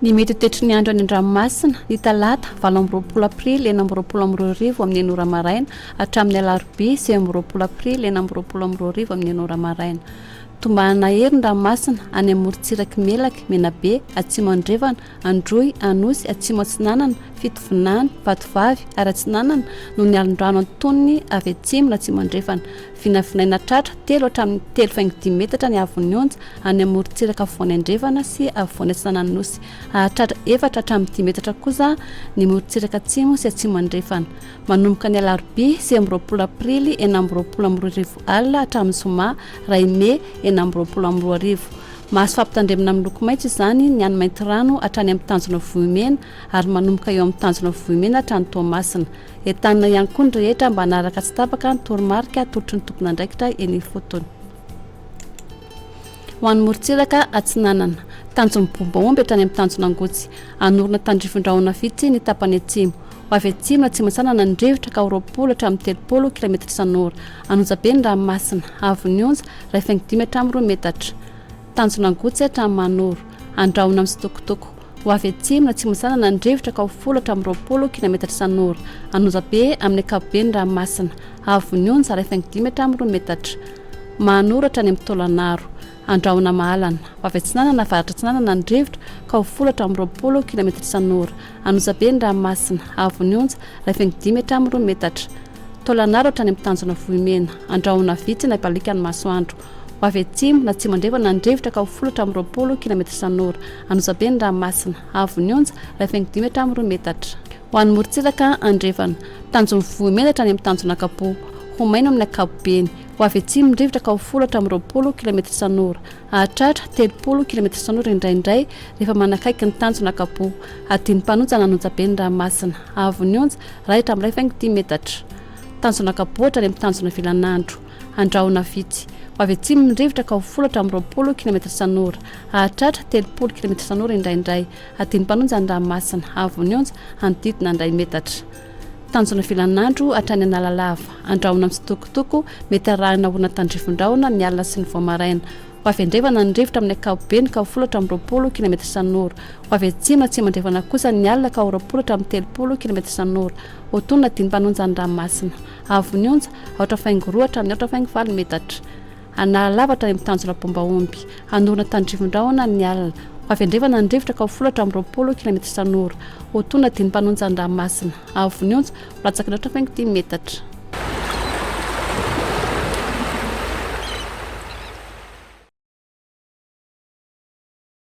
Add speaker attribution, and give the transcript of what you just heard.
Speaker 1: Ny mety ho toetry ny andro any an-dranomasina, ny talata, 28 aprily 2026 amin'ny enina ora maraina hatramin'ny alarobia 29 aprily 2026 amin'ny enina ora maraina. Tombanana hery ny ranomasina any amin'ny morontsirak'i Melaky, Menabe, Atsimo Andrefana, Androy, Anosy, Atsimo Atsinanana, Fitovinany, Vatovavy ary Atsinanana noho ny alon-drano antonony avy atsimo na atsimo andrefana. Vinavinaina tratra telo hatramin'ny 3,5 metatra ny haavon'ny onja any amin'ny morontsiraka afovoany andrefana sy afovoany atsinanan'ny Nosy. Hahatratra efatra hatramin'ny dimy metatra kosa ny morontsiraka atsimo sy atsimo andrefana. Manomboka ny alarobia 29 aprily 2026 alina hatramin'ny zoma iray mey 2026. Mahazo fampitandremana miloko maitso izany ny any Maintirano hatrany amin'ny tanjona Vohimena ary manomboka eo amin'ny tanjona Vohimena hatrany Toamasina. Entanina ihany koa ny rehetra mba hanaraka tsy tapaka ny toromarika atolotry ny tompon'andraikitra eny ifotony. Ho an'ny morontsiraka atsinanana, tanjon'ny Bombaomby hatrany amin'ny tanjon'Angotsy. Hanorina tandrifin-drahona vitsy ny tapany atsimo. Ho avy atsimo na atsimo-atsinanana ny rivotra ka ho 20 hatramin'ny 30 kilaometatra isan'ora. An'Onjabe ny ranomasina, haavon'ny onja, 1,5 hatramin'ny 2 metatra. Tanjon'Angotsy hatramin'ny Mahanoro. Andrahona mitsitokotoko. Ho avy atsimo na atsimo-atsinanana ny rivotra ka ho 10 hatramin'ny 20 kilaometatra isan'ora. An'Onjabe amin'ny ankapobeny ny ranomasina, haavon'ny onja, 1,5 hatramin'ny 2 metatra. Mahanoro hatrany amin'ny Taolanaro. Andrahona mahalana. Ho avy atsinanana avaratra atsinanana ny rivotra ka ho 10 hatramin'ny 20 kilaometatra isan'ora. An'Onjabe ny ranomasina, haavon'ny onja, 1,5 hatramin'ny 2 metatra. Taolanaro hatrany amin'ny tanjona Vohimena. Andrahona vitsy na hibaliaka ny masoandro. Ho avy atsimo na atsimo andrefana ny rivotra ka ho 10 hatramin'ny 20 kilaometatra isan'ora. An'Onjabe ny ranomasina, haavon'ny onja, 1,5 hatramin'ny 2 metatra. Ho an'ny morontsiraka andrefana. Tanjon'ny Vohimena hatrany amin'ny tanjona Ankapoa. Ho maina amin'ny ankapobeny. Ho avy atsimo ny rivotra ka ho 10 hatramin'ny 20 kilaometatra isan'ora. Hahatratra 30 kilaometatra isan'ora indraindray rehefa manakaiky ny tanjona Ankapoa. Hadino mpanonja an'Onjabe ny ranomasina. Haavon'ny onja, iray hatramin'ny 1,5 metatra. Tanjona Ankapoa hatrany amin'ny tanjona Vilanandro. Andrahona vitsy. Ho avy atsimo ny rivotra ka ho 10 hatramin'ny 20 kilaometatra isan'ora. Hahatratra 30 kilaometatra isan'ora indraindray. Hadino mpanonja ny ranomasina. Haavon'ny onja, hanodidina ny iray metatra. Tanjona Vilanandro hatrany Analalava. Andrahona mitsitokotoko, mety arahina orana tandrifin-drahona ny alina sy ny vao maraina. Ho avy andrefana ny rivotra amin'ny ankapobeny ka ho 10 hatramin'ny 20 kilaometatra isan'ora. Ho avy atsimo na atsimo andrefana kosa ny alina ka ho 20 hatramin'ny 30 kilaometatra isan'ora. Ho tonona dimy mpanonja ny ranomasina. Haavon'ny onja, aotra faingo roa hatramin'ny aotra faingo valo metatra. Analalava hatrany amin'ny tanjona Bombaomby. Hanorina tandrifin-drahona ny alina. Ho avy andrefana ny rivotra ka ho 10 hatramin'ny 20 kilaometatra isan'ora. Ho tonona dimy mpanonja ny ranomasina. Haavon'ny onja, ho latsaky ny aotra faingo dimy metatra.